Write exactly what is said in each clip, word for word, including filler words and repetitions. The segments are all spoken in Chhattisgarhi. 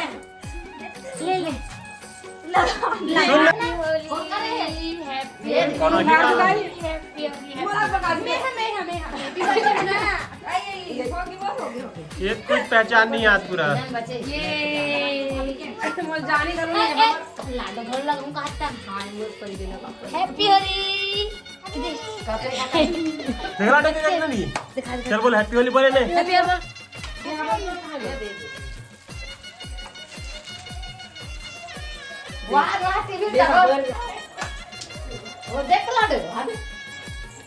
ये, ये। लगा, लगा। सुन। Happy होली, happy ये होली, कौन होली, happy होली, happy होली। बोला, बोला। मैं, मैं, मैं, मैं। Happy होली ना। आई, आई, हो गई, हो गई, हो गई। ये कुछ पहचान नहीं है आज पूरा। ये। मैं जाने करूँ ए, ए, लाडो घर लगूँ, कहा था। हाँ, ये कर देना बाप। Happy होली। देख रहा, देख रहा, नहीं। दिखा, दिखा। चल बोल, Happy होली बोले ले। Happy होली। वाह, वाह, टीवी देखो। वो देख ला दे, अभी।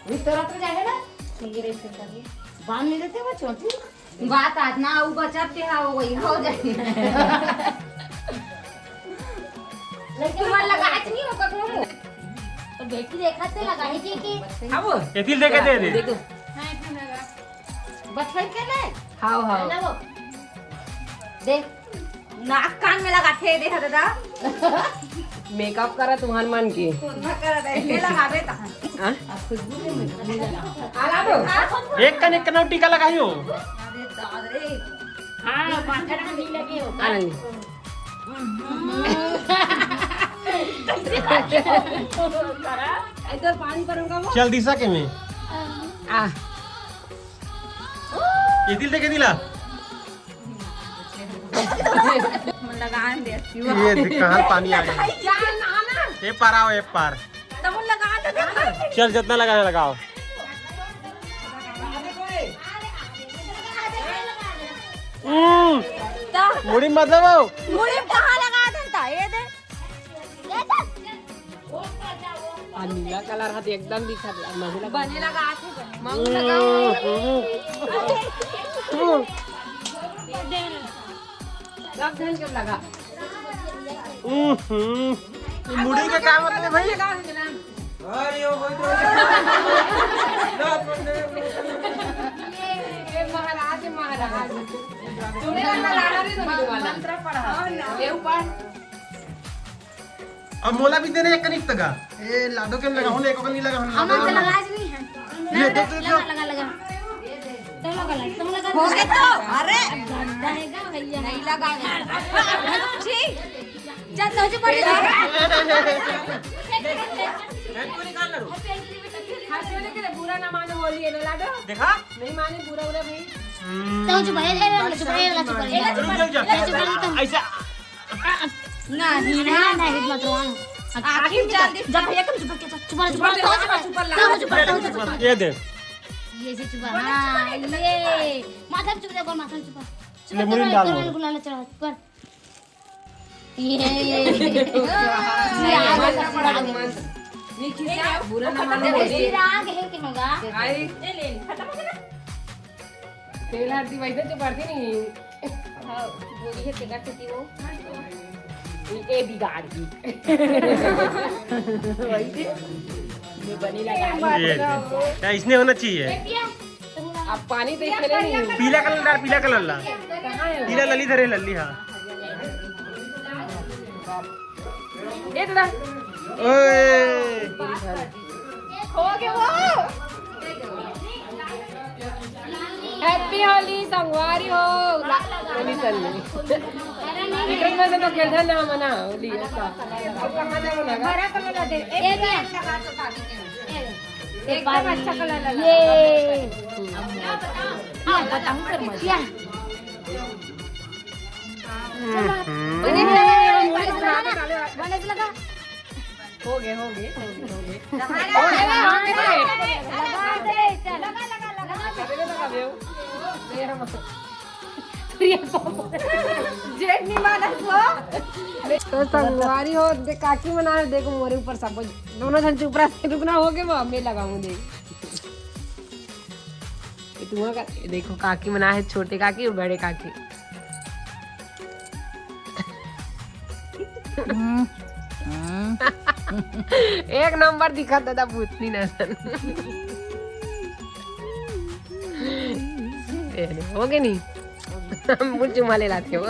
भीतर तो जाए ना। सुंदर ऐसे करिए। बांध नहीं देते वो चोटी? बात आज ना, वो बचत के, हाँ, वो वही हो जाए। लेकिन मन लगा के नहीं होगा तुम। तो बेटी देखा ते लगा है कि, कि अब ये तिल देखे दे दे। देखो। बचपन के ले। हाओ, हाओ। ना वो। देख, नाक कान में लगा थे, देखा दादा। मेकअप करा तुहर मन के। तोतभा करा दे, ले लगाबे तहन। हाँ? आ खुशबू के मेकअप ले लगा। आला दो। एक कन एक कनौटी का लगाई हो। अरे दाद रे। हाँ, पाथर में नहीं लगे हो। आला नहीं। इधर पानी पड़ूंगा वो। चल दिशा के में। आ। ये दिल देखे दिला। मन लगान दे। ये देख, कहाँ पानी आ गया। यार, ना, ना। ये पार आओ, ये पार। तो मन लगान दे। चल, जितना लगाना लगाओ। हम्म, तो मुड़ी मतलब हो। मुड़ी कहाँ लगा देता? ये दे। आ नीला कलर हा तो एकदम दिखत हे, मस्त लगा। बने लगा आथे, बने। मऊ लगा। हम्म, हम्म। सब झन के लगा। हम्म, हम्म। ये मुड़ी के का मतलब हे भाई? लगा, लगा। अरे, ओ, भाई, तो ये महाराज हे, महाराज। तूने लगा, लगा रे, तो वाला। मंत्र पढ़ा। ये ऊपर। अब मोला भी देने एक कनिक तगा। ए, लादो के लगाओ ना, एको कन नहीं लगाओ ना। हमन तो लगाए नहीं है। ये दे, दे, दे। लगा, लगा, लगा। तुम लगा, लगा, तुम लगा। हो गए तो, अरे। गंदा है क्या भैया? नहीं लगा। छी। जा, तो जो पड़ जा। हाथ में लेके बुरा ना मानो, होली है ना, लादो। देखा? नहीं माने बुरा, बुरा भाई। तो जो भाई, ए, वाला चुप, ए, वाला चुप, ए, वाला चुप। रुक जा, रुक जा। ए, चुप, रुक जा। ऐसा नहीं, नहीं, नहीं, मत रोना। आखिर जल्दी जब भैया तुम चुप कर, चुप कर, चुप कर, चुप कर, चुप कर, चुप कर, चुप कर। ये दे। ये से चुप कर। हाँ, ये। माथा में चुप कर, माथा में चुप कर। चुप ले, कर, मुड़ी में डाल चुप कर, दो। गुलाल चढ़ा, चुप कर। ये, ये, ये। ये आगे का पड़ा है। नहीं, खिसा, बुरा ना मानो। ये राग है कि होगा? आई। तेल हल्दी वैसे तो पड़ती नहीं। हाँ, बोली है तेरा से वो। ये बिगाड़ दी। वही से। ये बनी लगा। ये, क्या इसने होना चाहिए? अब पानी तो इसमें नहीं। पीला कलर डाल, पीला कलर ला। कहाँ है? पीला लली धरे, लली, हाँ। ए दादा। ओए। हो गए वो। Happy होली संगवारी हो। ला-, होली संगवारी। विक्रम में से तो खेलता ना मना होली ऐसा। अब कहाँ जाओ ना? हरा कलर ला दे। ए, ए, एकदम अच्छा कलर ला। ये। हाँ, बताऊँ फिर मैं। क्या? हम्म। बने लगा। हो गए, हो गए, हो गए, हो गए। लगा दे, चल। लगा, लगा, लगा, लगा। जेठ नहीं माना सो। तो संगवारी हो, दे, काकी मना है, देखो मोरे ऊपर सब दोनों जन चुप रहा, रुकना हो गए, वो मैं लगाऊं दे। ये तुम्हारा का-, ये देखो काकी मना है, छोटे काकी और बड़े काकी। हम्म, हम्म। एक नंबर दिखत दादा भूतनी नसन। ए, हो गए नहीं? मुझे माले लाते हो।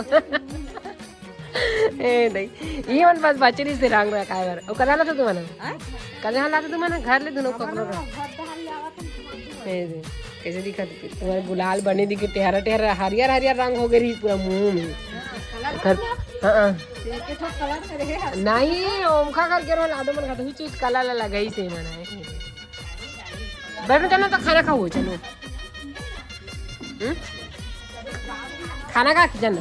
ए, नहीं। ये मन बस बचरी से रंग रखाए बर। ओ, कदा लाते तुमन? हाँ? कदा लाते तुमन? घर ले दुनो ककरो घर। ए, दे। कैसे दिखत हे? तुम्हारे गुलाल बने दिखे, टेहरा, टेहरा, हरियर, हरियर रंग हो गए रही पूरा मुंह में। हाँ, कलर कर, हाँ, हाँ। एक ठो कलर करे है। नहीं, ओमखा करके रो लादो मन खाते, हुई चीज कलर ला लगाई से मना है। बैठो, चलो तो खाना खाओ, चलो। हम्म? खाना खा के जाना।